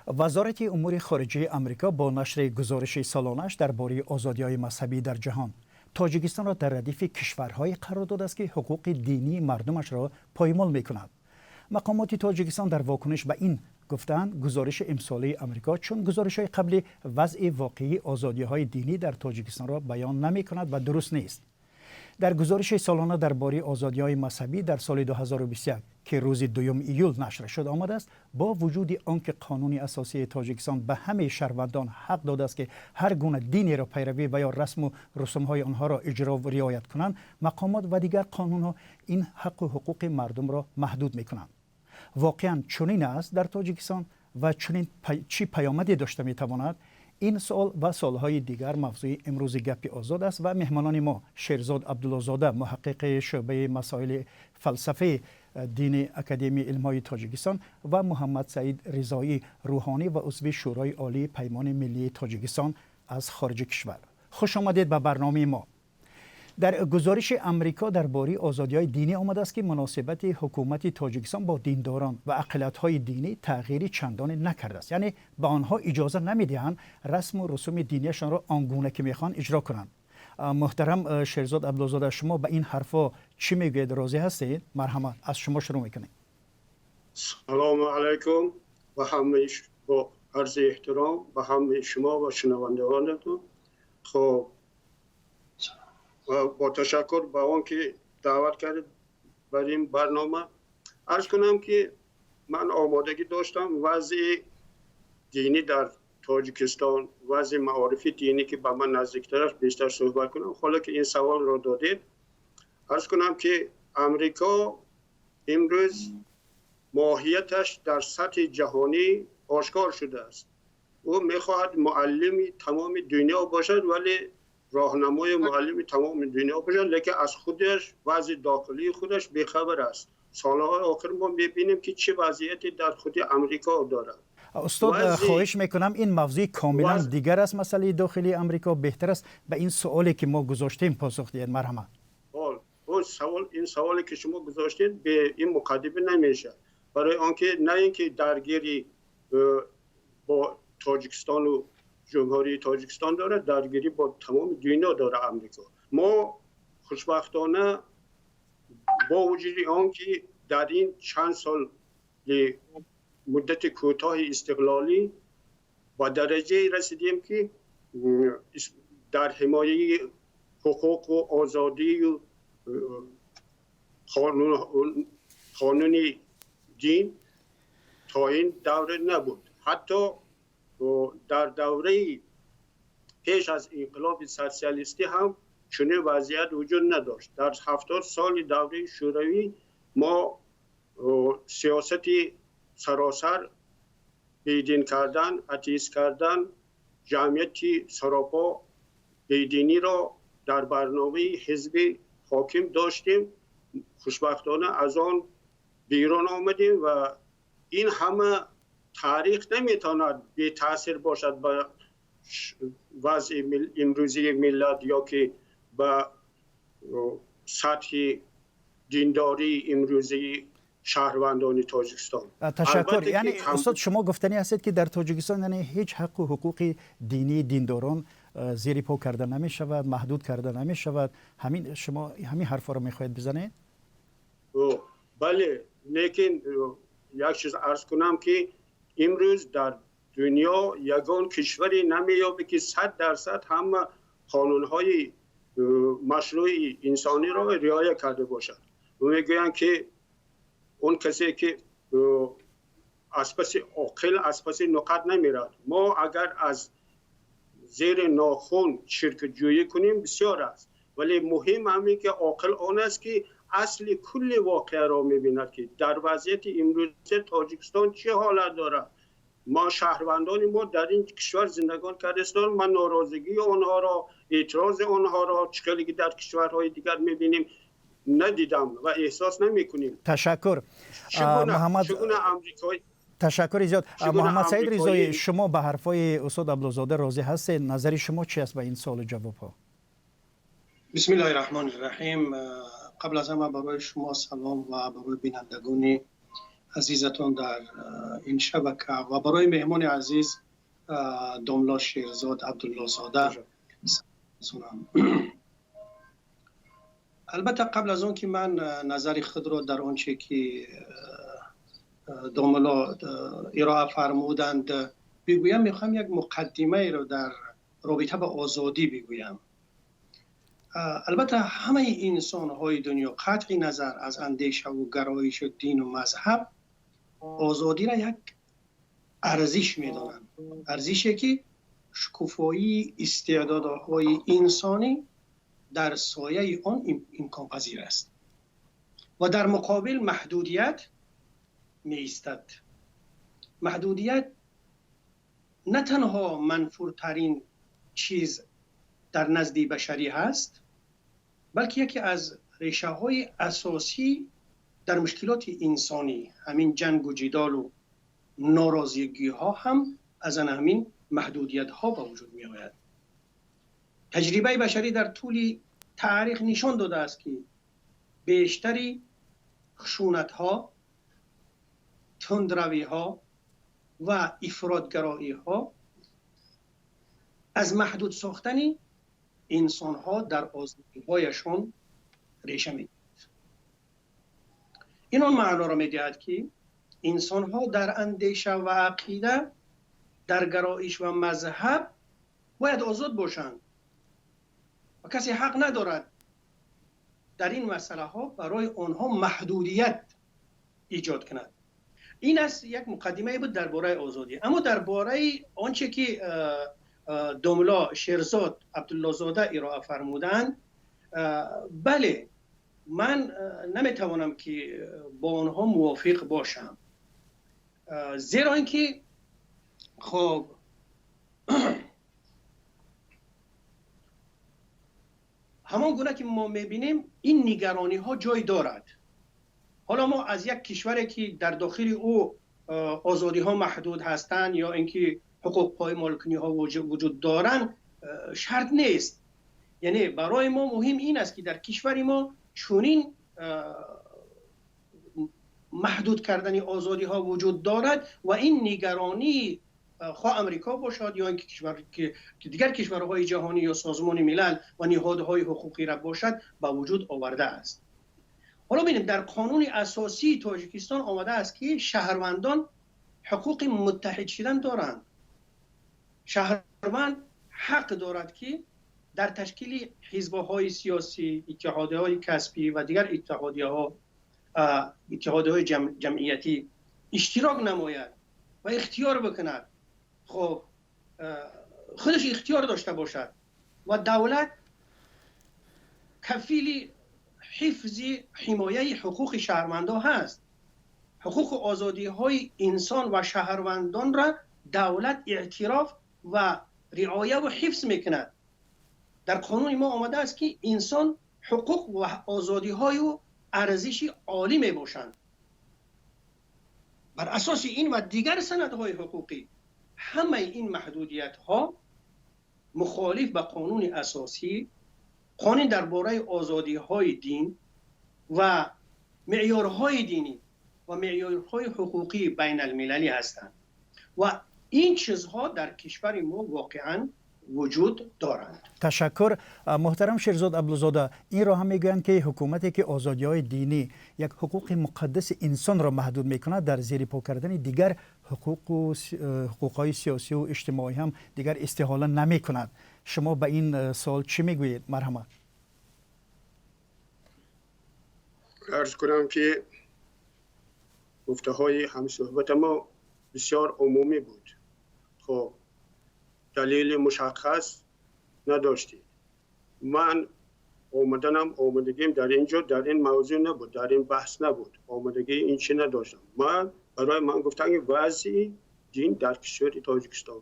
Вазорати умури хориҷаи Амрико бо нашри гузориши солонааш дар бораи озодиҳои мазҳабӣ дар ҷаҳон Тоҷикистонро дар радифи кишварҳое қарор додааст, ки ҳуқуқи динии мардумашро поймол мекунад. Мақомоти Тоҷикистон дар вокуниш ба ин гуфтаанд, гузориши имсолаи Амрико чун гузоришҳои қаблӣ вазъи воқеии озодиҳои динӣ дар Тоҷикистонро баён намекунад ва дуруст нест. Дар гузориши солона дар бораи озодиҳои мазҳабӣ дар соли 2021, ки рӯзи 2 июл нашр шуд, омадааст, бо вуҷуди он ки қонуни асосии Тоҷикистон ба ҳамаи шаҳрвандон ҳақ додааст, ки ҳар гуна динеро пайравӣ ва ё расму русумҳои онҳоро иҷро риоят кунанд, мақомот ва дигар қонунҳо ин ҳаққу ҳуқуқи мардумро маҳдуд мекунанд. Воқеан чунин аст дар Тоҷикистон ва чунин чӣ паёмаде дошта метавонад? Ин суол ва суолҳои дигар мавзӯи имрӯзи «Гапи озод» аст ва меҳмонони мо: Шерзод Абдуллозода, муҳаққиқи шӯъбаи масоили фалсафаи дини Академияи илмҳои Тоҷикистон, ва Муҳаммадсаид Ризоӣ, рӯҳонӣ ва узви Шӯрои олии Паймони миллии Тоҷикистон аз хориҷи кишвар. Хуш омадед ба барномаи мо. Дар гузориши Амрико дар бораи озодиҳои динӣ омадааст, ки муносибати ҳукумати Тоҷикистон бо диндорон ва ақаллиятҳои динӣ тағйири чандоне накардааст, яъне ба онҳо иҷоза намедиҳанд расму русуми динияшонро он гуна ки мехоҳанд иҷро кунанд. Муҳтарам Шерзод Абдуллозода, шумо ба ин ҳарфҳо чӣ мегӯед, розӣ ҳастед? Марҳамат, аз шумо шурӯъ мекунем. Салому алайкум ба ҳамаи, бо арзи эҳтиром ба ҳамаи шумо ва шунавандагонатон. Хоб, бо ташаккур ба он ки даъват кардед бар ин барнома. Арз кунам, ки ман омодагӣ доштам вазъи динӣ дар Тоҷикистон, вазъи маорифи динӣ, ки ба ман наздиктар аст, бештар суҳбат кунам. Ҳоло ки ин саволро додед, арз кунам, ки Амрико имрӯз моҳияташ дар сатҳи ҷаҳонӣ ошкор шудааст. Ӯ мехоҳад муаллими тамоми дунё бошад, вале роҳнамои муаллими тамоми дунё бошад, лекин аз худаш, вазъи дохилии худаш бехабар аст. Солҳои охир мо мебинем, ки чӣ вазъияте дар худи Амрико дорад. Устод, хоҳиш мекунам, ин мавзӯи комилан дигар аст, масъалаи дохилии Амрико. Беҳтар аст ба ин суоле ки мо гузоштем посух диҳед, марҳамат. Савол, ин саволе ки шумо гузоштед, бе ин муқаддима намешавад, барои он ки на ин ки даргирӣ бо Тоҷикистону Ҷумҳурии Тоҷикистон дорад, даргирӣ бо тамоми дунё дорад Амрико. Мо хушбахтона, бо вуҷуди он ки дар ин чанд соли муддати кӯтоҳи истиқлолӣ ба дараҷае расидем, ки дар ҳимояи ҳуқуқу озодию қонуни дин то ин давре набуд. Ҳатто дар давраи пеш аз инқилоби социалистӣ ҳам чунин вазъият вуҷуд надошт. Дар 70 соли давраи Шӯравӣ мо сиёсати саросар бедин кардан, атеист кардан, ҷамъияти саропо бединиро дар барномаи ҳизби ҳоким доштем. Хушбахтона аз он берун омадем ва ин ҳама таърих наметавонад бетаъсир бошад ба вазъи имрӯзии миллат ё ки ба сатҳи диндории имрӯзии шаҳрвандони Тоҷикистон. Ташаккур. Яъне, устод, шумо гуфтанӣ ҳастед, ки дар Тоҷикистон, яъне, ҳеҷ ҳаққу ҳуқуқи динии диндорон зери по карда намешавад, маҳдуд карда намешавад. Ҳамин шумо ҳамин ҳарфҳоро мехоҳед бизанед? Бале, лекин як чиз арз кунам, ки имрӯз дар дунё ягон кишваре намеёбе, ки 100% ҳама қонунҳои машрӯи инсониро риоя карда бошад. Мегӯянд, ки он касе ки аз паси оқил аз паси нуқат намерад. Мо агар аз зери нохун чиркҷӯӣ кунем, бисёр аст, вале муҳим ҳамин ки оқил он аст, ки асли кулли воқеаро мебинад, ки дар вазъияти имрӯзи Тоҷикистон чӣ ҳолат дорад. Мо, шаҳрвандони мо дар ин кишвар зиндагон кардастон, ман норозигии онҳоро, эътирози онҳоро, чӣ хеле ки дар кишварҳои дигар мебинем, надидам ва эҳсос намекунем. Ташаккур, Муҳаммад. Ташаккури зиёд, Муҳаммад Саид Ризоӣ. Шумо ба ҳарфҳои устод Абдулзода розӣ ҳастед? Назари шумо чи аст ба ин суолу ҷавобҳо? Бисмиллоҳи раҳмони раҳим. Қабл аз ҳама барои шумо салом ва барои бинандагони азизатон дар ин шабака ва барои меҳмони азиз домла Шерзод Абдуллозода. Албатта, қабл аз он ки ман назари худро дар он че ки домла ироа фармуданд бигӯям, мехоҳам як муқаддимаеро дар робита ба озодӣ бигӯям. Албатта, ҳамаи инсонҳои дунё, қатъи назар аз андешаву гароишу дину мазҳаб, озодиро як арзиш медонанд, арзише ки шукуфоии истеъдодҳои инсонӣ дар сояи он имконпазир аст ва дар муқобил маҳдудият меистад. Маҳдудият на танҳо манфуртарин чиз дар назди башарӣ ҳаст, балки яке аз решаҳои асосӣ дар мушкилоти инсонӣ, ҳамин ҷангу ҷидолу норозигиҳо ҳам аз ана ҳамин маҳдудиятҳо ба вуҷуд меояд. Таҷрибаи башарӣ дар тӯли таърих нишон додааст, ки бештари хушунатҳо, тундравиҳо ва ифротгароиҳо аз маҳдуд сохтани инсонҳо дар озодиҳояшон реша мегирад. Ин он маъноро медиҳад, ки инсонҳо дар андеша ва ақида, дар гароиш ва мазҳаб бояд озод бошанд ва касе ҳақ надорад дар ин масъалаҳо барои онҳо маҳдудият эҷод кунад. Ин аст як муқаддимае буд дар бораи озодӣ. Аммо дар бораи он че ки домла Шерзод Абдуллозода ироа фармуданд, бале, ман наметавонам ки бо онҳо мувофиқ бошам, зеро ин ки хоб ҳамон гуна ки мо мебинем, ин нигарониҳо ҷой дорад. Ҳоло мо аз як кишваре ки дар дохили ӯ озодиҳо маҳдуд ҳастанд ё инки ҳуқуқ поймолкуниҳо вуҷуд доранд, шарт нест. Яъне барои мо муҳим ин аст, ки дар кишвари мо чунин маҳдуд кардани озодиҳо вуҷуд дорад ва ин нигаронӣ хоҳ Амрико бошад ё инки кишвар ки дигар кишварҳои ҷаҳонӣ ё Созмони Милал ва ниҳодҳои ҳуқуқӣ бошад, ба вуҷуд овардааст. Ҳоло бинем, дар қонуни асосии Тоҷикистон омадааст, ки шаҳрвандон ҳуқуқи муттаҳид шудан доранд. Шаҳрванд ҳақ дорад, ки дар ташкили ҳизбҳои сиёсӣ, иттиҳодияҳои касбӣ ва дигар иттиҳодияҳо, иттиҳодияҳои ҷамъиятӣ иштирок намояд ва ихтиёр бикунад. Хоб, худаш ихтиёр дошта бошад ва давлат кафили ҳифзи ҳимояи ҳуқуқи шаҳрвандон ҳаст. Ҳуқуқу озодиҳои инсон ва шаҳрвандонро давлат эътироф ва риоя ва ҳифз мекунад. Дар қонуни мо омадааст, ки инсон ҳуқуқ ва озодиҳою арзиши олӣ мебошанд. Бар асоси ин ва дигар санадҳои ҳуқуқӣ ҳамаи ин маҳдудиятҳо мухолиф ба қонуни асосӣ, қонун дар бораи озодиҳои дин ва меъёрҳои динӣ ва меъёрҳои ҳуқуқии байналмилалӣ ҳастанд ва ин чизҳо дар кишвари мо воқеан вуҷуд доранд. Ташаккур. Муҳтарам Шерзод Абдулзода, инро ҳам мегӯянд, ки ҳукумате ки озодиҳои динӣ, як ҳуқуқи муқаддаси инсонро маҳдуд мекунад, дар зери по кардани дигар ҳуқуқҳои сиёсию иҷтимоӣ ҳам дигар истиҳола намекунад. Шумо ба ин суол чӣ мегӯед? Марҳамат. Арз кунам, ки гуфтаҳои ҳамсӯҳбати мо бисёр умумӣ буд. Хоб, далели мушаххас надоштед. Ман омаданам, омадагим дар ин ҷо дар ин мавзӯъ набуд, дар ин баҳс набуд, омадагии ин чӣ надоштам. Ман барои ман гуфтам, ки вазъи дин дар кишвари Тоҷикистон.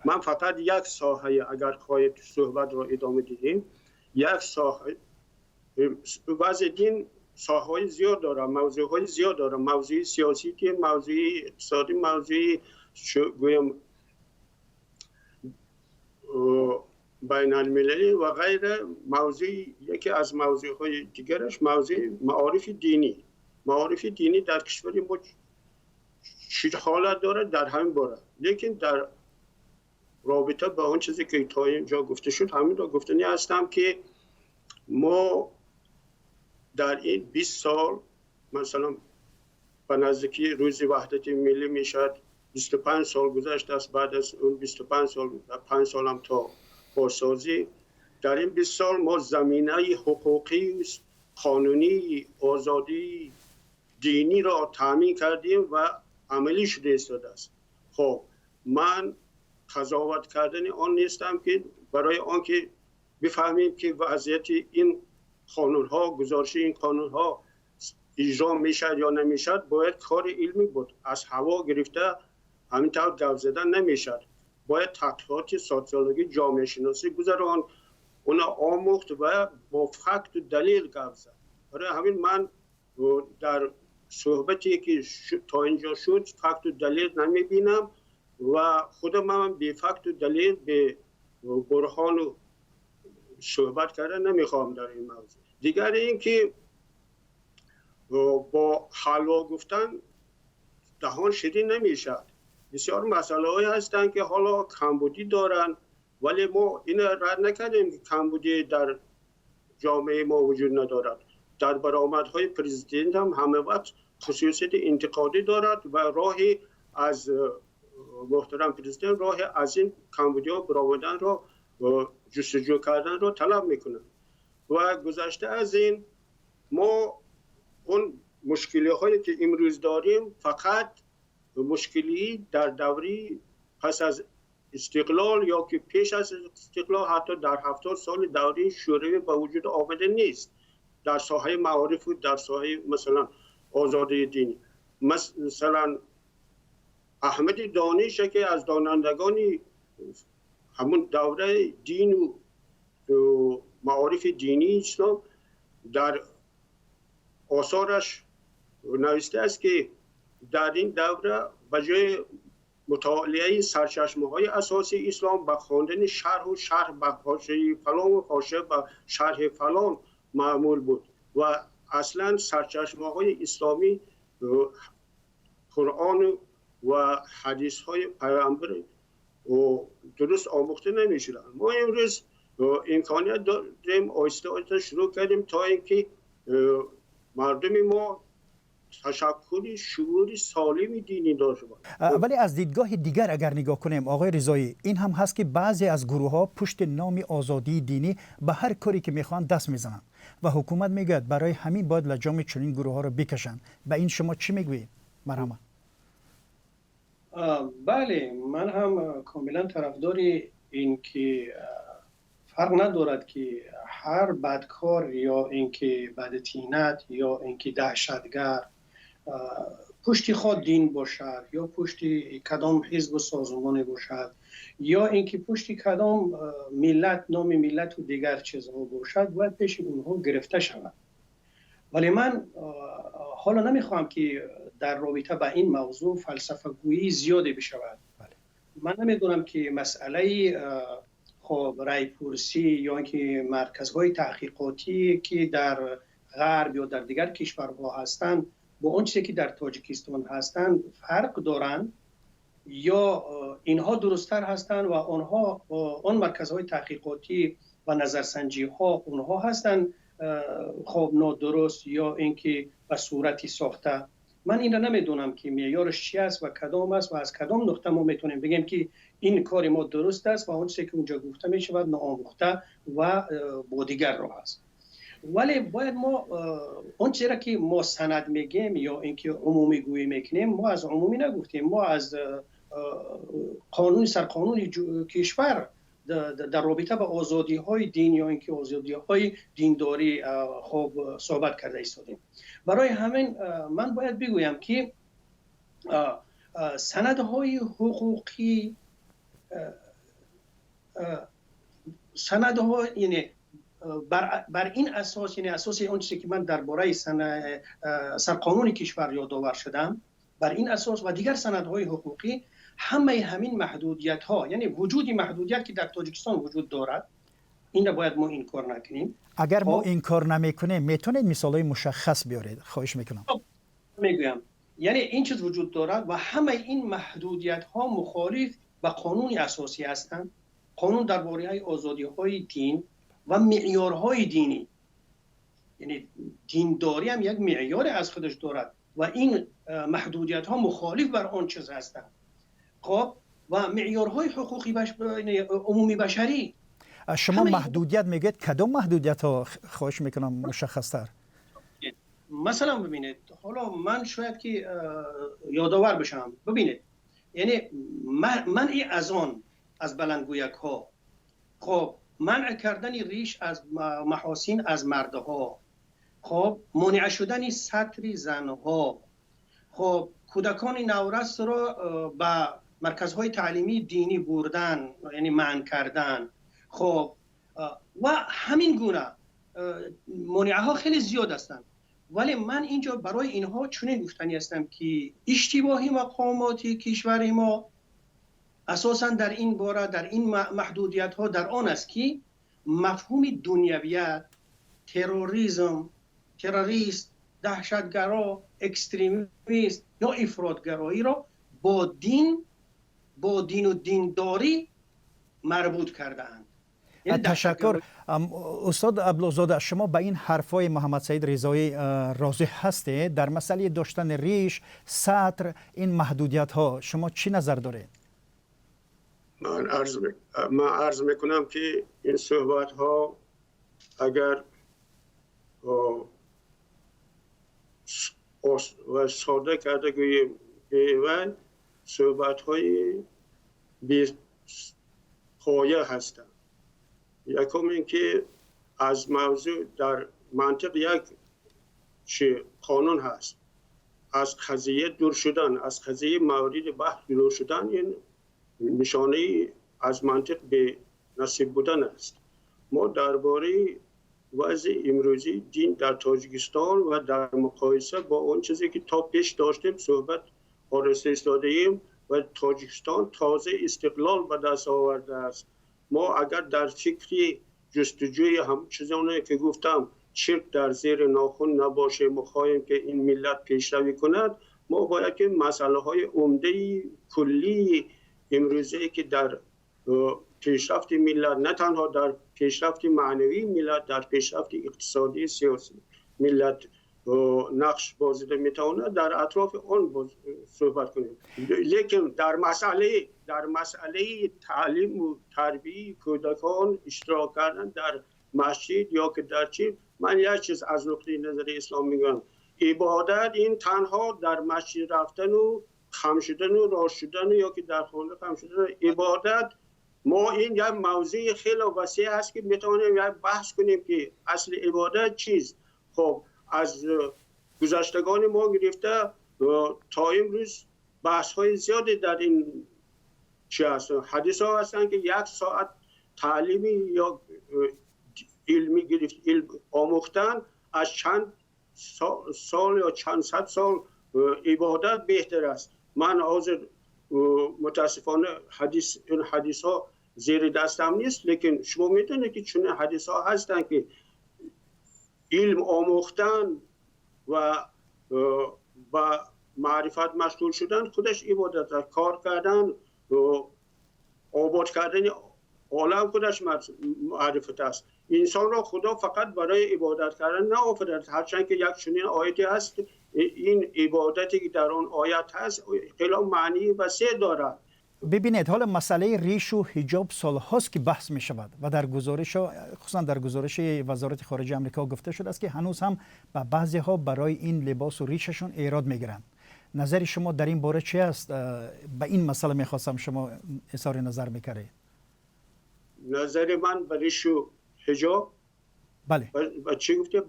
Ман фақат як соҳаи, агар хоҳед суҳбатро идома диҳем, як соҳа, вазъи дин соҳаҳои зиёд дорад, мавзӯъҳои зиёд дорад, мавзӯи сиёсӣ, ки мавзӯи иқтисодӣ, мавзӯи, гӯям, байналмилалӣ ва ғайра. Мавзӯи, яке аз мавзӯъҳои дигараш мавзӯи маорифи динӣ. Маорифи динӣ дар кишвари мо Чӣ ҳолат дорад дар ҳамин бора. Лекин дар робита ба он чизе ки то инҷо гуфта шуд, ҳаминро гуфтанӣ ҳастам, ки мо дар ин 20 сол, масалан, ба наздикии рӯзи ваҳдати миллӣ мешавад 25 сол гузашт аст. Баъд аз он 25 сол, 5 солам то бозсозӣ, дар ин 20 сол мо заминаи ҳуқуқӣ, қонунии озодии диниро таъмин кардем ва амалӣ шуда истодааст. Хоб, ман қазоват кардани он нестам, ки барои он ки бифаҳмем, ки вазъияти ин қонунҳо, гузориши ин қонунҳо иҷро мешавад ё намешавад, бояд кори илмӣ буд. Аз ҳаво гирифта ҳамин тавр гап задан намешавад. Бояд таҳқиқоти социологӣ, ҷомеашиносӣ гузаронд, уна омӯхт ва бо факту далел гап зад. Барои ҳамин ман дар суҳбате ки то инҷо шуд, факту далел намебинам ва худам ҳам бе факту далел, бе бурҳону суҳбат кардан намехоҳам дар ин мавзӯъ. Дигар ин ки бо ҳалво гуфтан даҳон ширин намешавад. Бисёр масъалаҳое ҳастанд, ки ҳоло камбудӣ доранд, вале мо инро рад накардем, ки камбудӣ дар ҷомеаи мо вуҷуд надорад. Дар баромадҳои президент ҳам ҳама вақт хусусияти интиқодӣ дорад ва роҳи аз муҳтарам президент роҳи аз ин камбудиҳо баромаданро ҷустуҷӯ карданро талаб мекунад. Ва гузашта аз ин, мо он мушкилиҳое ки имрӯз дорем, фақат мушкилӣ дар даври пас аз истиқлол ё ки пеш аз истиқлол, ҳатто дар 70 соли давраи шӯравӣ ба вуҷуд омада нест. Дар соҳаи маорифу дар соҳаи, масалан, озодии динӣ, масалан, Аҳмади Дониш, яке аз донандагони ҳамун давраи дину маорифи динии ислом, дар осораш навиштааст, ки дар ин давра ба ҷои мутолиаи сарчашмаҳои асосии ислом ба хондани шарҳу шарҳ ба ҳошияи фалон ва ҳошия ба шарҳи фалон маъмул буд ва аслан сарчашмаҳои исломӣ, Қуръону ва ҳадисҳои пайғамбар дуруст омӯхта намешуданд. Мо имрӯз имконият дорем, оҳиста оҳиста шурӯъ кардем, то ин ки мардуми мо ташаккули шуури солими динӣ дошта бошад. Вале аз дидгоҳи дигар агар нигоҳ кунем, оғои Ризоӣ, ин ҳам ҳаст, ки баъзе аз гурӯҳҳо пушти номи озодии динӣ ба ҳар коре ки мехоҳанд даст мезананд ва ҳукумат мегӯяд, барои ҳамин бояд лаҷоми чунин гурӯҳҳоро бикашанд. Ба ин шумо чӣ мегӯед? Марҳамат. Бале, ман ҳам комилан тарафдори ин ки фарқ надорад, ки ҳар бадкор ё ин ки бадтинат ё ин ки даҳшатгар пушти худ дин бошад ё пушти кадом ҳизбу созмоне бошад ё ин ки пушти кадом миллат, номи миллату дигар чизҳо бошад, бояд пеши онҳо гирифта шавад. Вале ман ҳоло намехоҳам, ки дар робита ба ин мавзӯъ фалсафагӯии зиёде бишавад. Ман намедонам, ки масъалаи хоб райпурсӣ ё ин ки марказҳои таҳқиқотӣ, ки дар ғарб ё дар дигар кишварҳо ҳастанд, бо он чизе ки дар Тоҷикистон ҳастанд фарқ доранд ё инҳо дурусттар ҳастанд ва онҳо, он марказҳои таҳқиқотӣ ва назарсанҷиҳо, онҳо ҳастанд хоб нодуруст ё ин ки ба сурати сохта. Ман инро намедонам, ки меъёраш чи аст ва кадом аст ва аз кадом нуқта мо метавонем бигем, ки ин кори мо дуруст аст ва он чизе ки унҷо гуфта мешавад, ноомӯхта ва бо дигар роҳ аст. Вале бояд мо он чизеро ки мо санад мегем ё ин ки умумӣ гӯӣ мекунем, мо аз умумӣ нагуфтем, мо аз қонуни сарқонуни кишвар дар робита ба озодиҳои дин ё ин ки озодиҳои диндорӣ хоб суҳбат карда истодем. Барои ҳамин ман бояд бигӯям, ки санадҳои ҳуқуқӣ, санадҳо, яъне бар ин асос, яъне асоси он чизе ки ман дар бораи сарқонуни кишвар ёдовар шудам, бар ин асос ва дигар санадҳои ҳуқуқӣ, ҳамаи ҳамин маҳдудиятҳо, яъне вуҷуди маҳдудият, ки дар Тоҷикистон вуҷуд дорад, инро бояд мо инкор накунем. Агар мо инкор намекунем, метавонед мисолҳои мушаххас биёред? Хоҳиш мекунам. Мегӯям. Яъне ин чиз вуҷуд дорад ва ҳамаи ин маҳдудиятҳо мухолиф ба қонуни асосӣ ҳастанд. Қонун дар бораи озодиҳои дин ва меъёрҳои динӣ, яъне диндорӣ ҳам як меъёре аз худаш дорад ва ин маҳдудиятҳо мухолиф бар он чиз ҳастанд. Хоб, ва меъёрҳои ҳуқуқи умумии башарӣ. Шумо маҳдудият мегӯед, кадом маҳдудиятҳо? Хоҳиш мекунам мушаххастар. Масалан бибинед, ҳоло ман шояд ки ёдовар бишавам. Бибинед, яъне манъи азон аз баландгӯякҳо, хоб, манъ кардани риш аз маҳосин аз мардҳо, хоб, монеа шудани сатри занҳо, хоб, кӯдакони наврасро ба марказҳои таълимии динӣ бурдан, яъне манъ кардан, хоб, ва ҳамин гуна монеаҳо хеле зиёд ҳастанд. Вале ман инҷо барои инҳо чунин гуфтанӣ ҳастам ки иштибоҳи мақомоти кишвари мо асосан дар ин бора, дар ин маҳдудиятҳо дар он аст ки мафҳуми дунявият, терроризм, террорист, даҳшатгаро, экстремист ё ифротгароиро бо дин, бо дину диндорӣ марбут кардаанд. Ташаккур. Устод Абдуллозода, шумо ба ин ҳарфҳои Муҳаммад Саид Ризоӣ розӣ ҳастед? Дар масъалаи доштани риш, сатр, ин маҳдудиятҳо шумо чӣ назар доред? Ман арз мекунам ки ин суҳбатҳо агар сода карда гӯем, суҳбатҳои бепоя ҳастанд. Якум ин ки аз мавзӯъ дар мантиқ як чи қонун ҳаст, аз қазия дур шудан, аз қазияи мавриди баҳс дур шудан ин нишонаи аз мантиқ бенасиб будан аст. Мо дар бораи вазъи имрӯзии дин дар Тоҷикистон ва дар муқоиса бо он чизе ки то пеш доштем суҳбат ороста истодаем ва Тоҷикистон тоза истиқлол ба даст овардааст. Мо агар дар фикри ҷустуҷӯи ҳам чизоне ки гуфтам чирк дар зери нохун набошем ва хоҳем ки ин миллат пешравӣ кунад, мо бояд ки масъалаҳои умдаи куллии имрӯзае ки дар пешрафти миллат, на танҳо дар пешрафти маънавии миллат, дар пешрафти иқтисодии сиёсии миллат нақш бозида метавонад, дар атрофи он суҳбат кунем. Лекин дар масъалаи таълиму тарбияи кӯдакон иштирок кардан дар масҷид ё ки дар чӣ, ман як чиз аз нуқтаи назари ислом мегӯям. Ибодат ин танҳо дар масҷид рафтану хам шудану рост шудану ё ки дар хона хам шудану ибодат, мо ин як мавзӯи хеле васеъ аст ки метавонем як баҳс кунем ки асли ибодат чист. Хоб, аз гузаштагони мо гирифта то имрӯз баҳсҳои зиёде дар ин чи ҳаст. Ҳадисҳо ҳастанд ки як соат таълими ё илми гирифт, илм омӯхтан аз чанд сол ё чанд сад сол ибодат беҳтар аст. Ман ҳозир мутаассифона ин ҳадисҳо зери дастам нест, лекин шумо медонед ки чунин ҳадисҳо ҳастанд ки илм омӯхтан ва ба маърифат машғул шудан худаш ибодат аст. Кор кардан, обод кардани олам худаш маърифат аст. Инсонро Худо фақат барои ибодат кардан наофарид, ҳарчанд ки як чунин ояте ҳаст, ин ибодате ки дар он оят ҳаст хеле маънии васеъ дорад. Бибинед, ҳоло масъалаи ришу ҳиҷоб солҳост ки баҳс мешавад ва дар гузоришҳо, хусусан дар гузориши Вазорати хориҷаи Амрико гуфта шудааст ки ҳанӯз ҳам ба баъзеҳо барои ин либосу ришашон эрод мегиранд. Назари шумо дар ин бора чи аст? Ба ин масъала мехостам шумо изҳори назар мекардед. Назари ман ба ришу ҳиҷоб? Бале. Ба чӣ гуфте?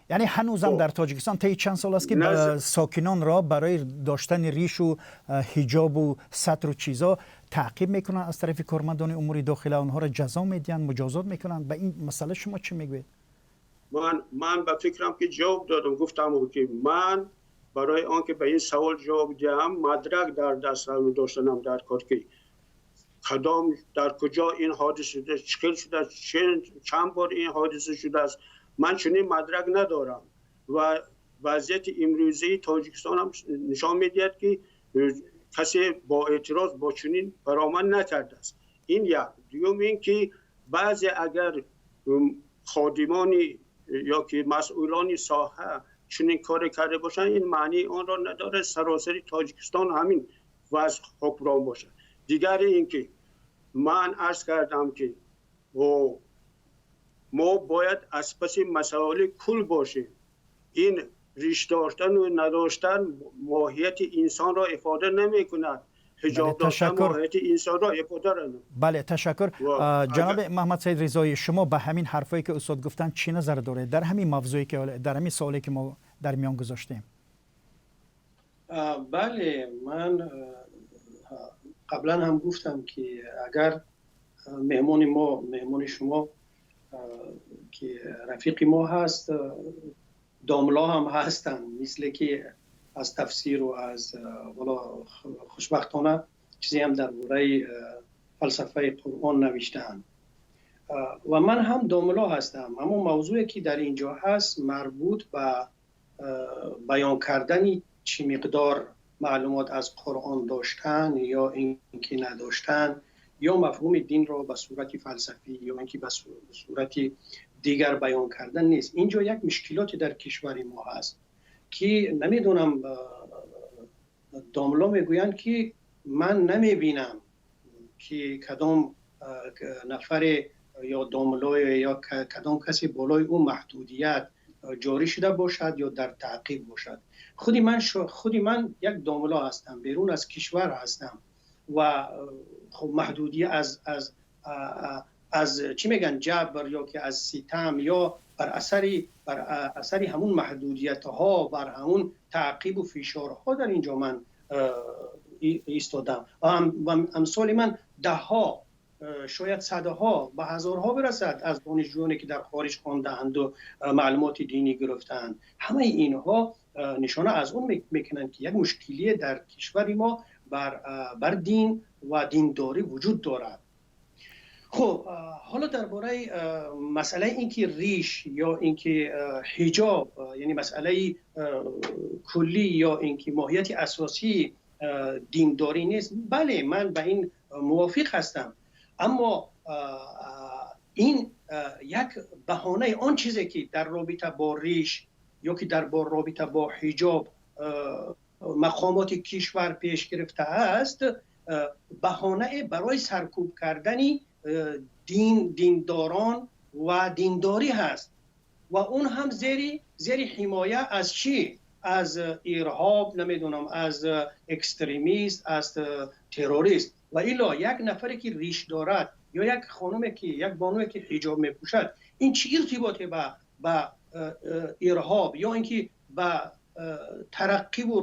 Яъне ҳанӯзам дар Тоҷикистон тайи чанд сол аст ки сокинонро барои доштани ришу ҳиҷобу сатру чизо таъқиб мекунанд аз тарафи кормандони умури дохила, онҳоро ҷазо медиҳанд, муҷозот мекунанд. Ба ин масъала шумо чӣ мегӯед? Ман ба фикрам ки ҷавоб додам, гуфтам ки ман барои он ки ба ин савол ҷавоб диҳам мадрак дар даст доштанам дар кор ки кадом дар куҷо ин ҳодиса шуда, чӣ хел шуда, чанд бор ин ҳодиса шудааст. Ман чунин мадрак надорам ва وضعیت امروزی تاجیکستان هم نشان میدهد که کسی با اعتراض با چنین برآمد نکرده است. این یک. دوم این که بعضی اگر خادمان یا که مسئولان ساحه چنین کار کرده باشند، این معنی آن را نداره سراسر تاجیکستان همین وضع حکمران باشد. دیگر این که من عرض کردم که ما باید از پس مسائل کل باشیم. این ریش داشتن و نداشتن ماهیت انسان را افاده نمی کند. حجاب داشتن ماهیت انسان را افاده نمی. بله، تشکر. جناب محمد سید رضایی، شما به همین حرفایی که استاد گفتن چی نظر دارید در همین موضوعی که در همین سوالی که ما در میان گذاشتیم؟ بله، من قبلا هم گفتم که اگر مهمان ما، مهمان شما که رفیق ما هست، داملا هم هستن، مثل که از تفسیر و از والا خوشبختانه چیزی هم درباره فلسفه قرآن نوشته‌اند و من هم داملا هستم. اما موضوعی که در اینجا هست مربوط به بیان کردن چی مقدار معلومات از قرآن داشتن یا اینکه نداشتن، یا مفهوم دین را به صورت فلسفی یا اینکه به صورت دیگر بیان کردن نیست. اینجا یک مشکلات در کشور ما هست که نمیدونم، داملا میگویند که من نمیبینم که کدام نفر یا داملا یا کدام کسی بالای او محدودیت جاری شده باشد یا در تعقیب باشد. خودی من یک داملا هستم، بیرون از کشور هستم و خب محدودیت از از از چی میگن جبر یا که از ستم یا بر اثر همون محدودیت ها، بر همون تعقیب و فشارها در اینجا من ایستادم و امثال من ده ها، شاید صدها به هزارها برسد از دانشجویانی که در خارج خوانده‌اند و معلومات دینی گرفتند. همه اینها نشانه از اون میکنند که یک مشکلی در کشور ما بر دین و دینداری وجود دارد. خب حالا درباره مسئله اینکه ریش یا اینکه حجاب، یعنی مسئله کلی یا اینکه ماهیت اساسی دینداری نیست، بله من به این موافق هستم، اما این یک بهانه آن چیزی که در رابطه با ریش یا که در رابطه با حجاب مقامات کشور پیش گرفته است، بهانه برای سرکوب کردن دینداران و دینداری هست و اون هم زیر حمایه از چی؟ از ارهاب، نمیدونم، از اکستریمیست، از تروریست. و الا یک نفری که ریش دارد یا یک خانومی که یک بانوی که حجاب میپوشد، این چی ارتباطی با ارهاب یا اینکه با ترقی و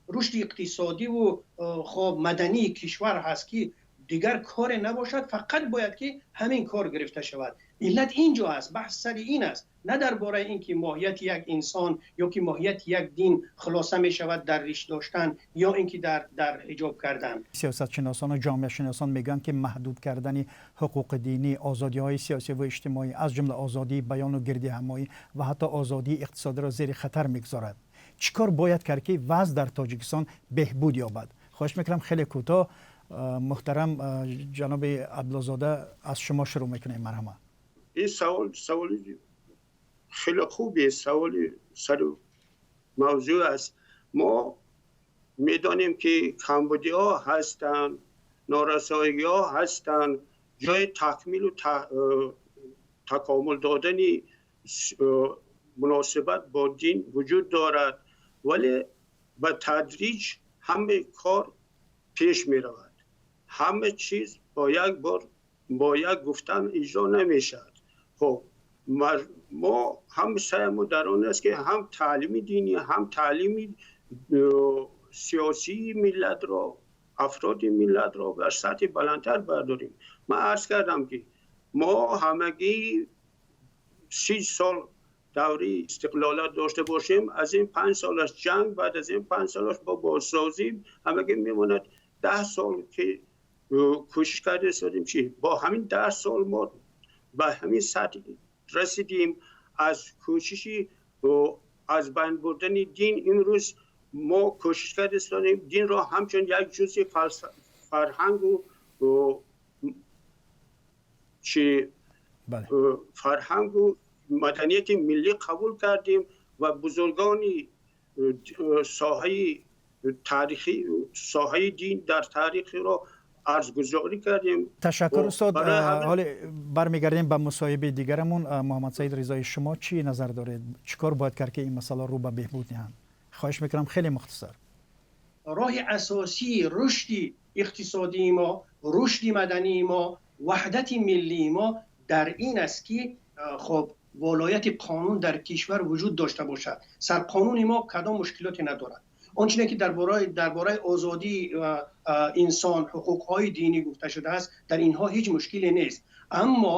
رشد اقتصادی و خب مدنی کشور هست که دیگر کار نباشد، فقط باید که همین کار گرفته شود. علت اینجا است، بحث سر این است، نه درباره اینکه ماهیت یک انسان یا که ماهیت یک دین خلاصه می شود در ریش داشتن یا اینکه در حجاب کردن. سیاست شناسان و جامعه شناسان میگن که محدود کردن حقوق دینی، آزادی های سیاسی و اجتماعی از جمله آزادی بیان و گرد همایی و حتی آزادی اقتصادی را زیر خطر میگذارد. چیکار باید کرد که وضع در تاجیکستان بهبود یابد؟ خواهش میکنم خیلی کوتاه، محترم جناب عبدالزاده، از شما شروع میکنیم، مرحمت. این سوال سوالی خیلی خوبیه، سوالی سر موضوع است. ما میدانیم که کمبودی ها هستند، نارسایی ها هستند، جای تکمیل و تکامل دادن مناسبت با دین وجود دارد، ولی به تدریج همه کار پیش می رود. همه چیز با یک بار با یک گفتن اجرا نمی شود. خب ما هم سعی در آن است که هم تعلیم دینی هم تعلیم سیاسی ملت را، افراد ملت را بر سطح بلندتر برداریم. من عرض کردم که ما همگی 30 سال دوره استقلالت داشته باشیم، از این 5 سالش جنگ، بعد از این 5 سالش با بازسازی، همگی میماند 10 سال که کوشش کرده استادیم چی؟ با همین 10 سال ما به همین سطح رسیدیم. از کوششی Аз байн бурдани дин имрӯз мо кӯшиш кардем, динро ҳамчун як ҷузъи фарҳангу чи фарҳангу маданияти миллӣ қабул кардем ва бузургони соҳаи таърихӣ, соҳаи дин дар таърихро арзгузорӣ кардем. Ташаккур, устод. Ҳоле бармегардем ба мусоҳибаи дигарамон. Муҳаммадсаид Ризоӣ, шумо чӣ назар доред? Чӣ кор бояд кард, ки ин масъала рӯ ба беҳбуд диҳанд? Хоҳиш мекунам, хеле мухтасар. Роҳи асосии рушди иқтисодии мо, рушди мадании мо, ваҳдати миллии мо дар ин аст, ки хоб волояти қонун дар кишвар вуҷуд дошта бошад. Сарқонуни мо кадом мушкилоте надорад. Он чизе ки дар бораи озодии инсон, ҳуқуқҳои динӣ гуфта шудааст, дар инҳо ҳеҷ мушкиле нест. Аммо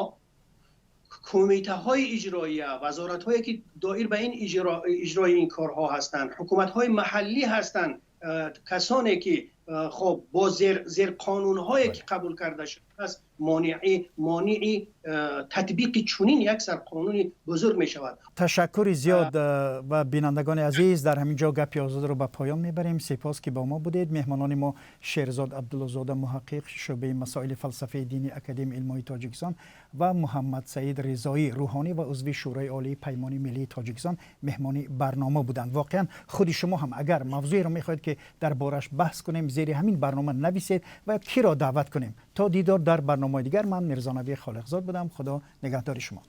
кумитаҳои иҷроия, вазоратҳое ки доир ба ин иҷрои ин корҳо ҳастанд, ҳукуматҳои маҳаллӣ ҳастанд, касоне ки хоб бо зерқонунҳое ки қабул карда шудааст, монеи татбиқи чунин як сарқонуни бузург мешавад. Ташаккури зиёд. Ва бинандагони азиз, дар ҳамин ҷо Гапи озодро ба поён мебарем. Сипос, ки бо мо будед. Меҳмонони мо Шерзод Абдуллозода, муҳаққиқ, шӯъбаи масоили фалсафаи дини Академияи илмҳои Тоҷикистон, ва Муҳаммадсаид Ризоӣ, рӯҳонӣ ва узви Шӯрои олии Паймони миллии Тоҷикистон, меҳмони барнома буданд. Воқеан, худи шумо ҳам агар мавзӯеро мехоҳед, ки дар бораш баҳс кунем, зери ҳамин барнома нависед ва киро даъват кунем. То дидор дар барномаҳои дигар, ман Мирзонаби Холиқзод будам. Худо нигаҳдори шумо.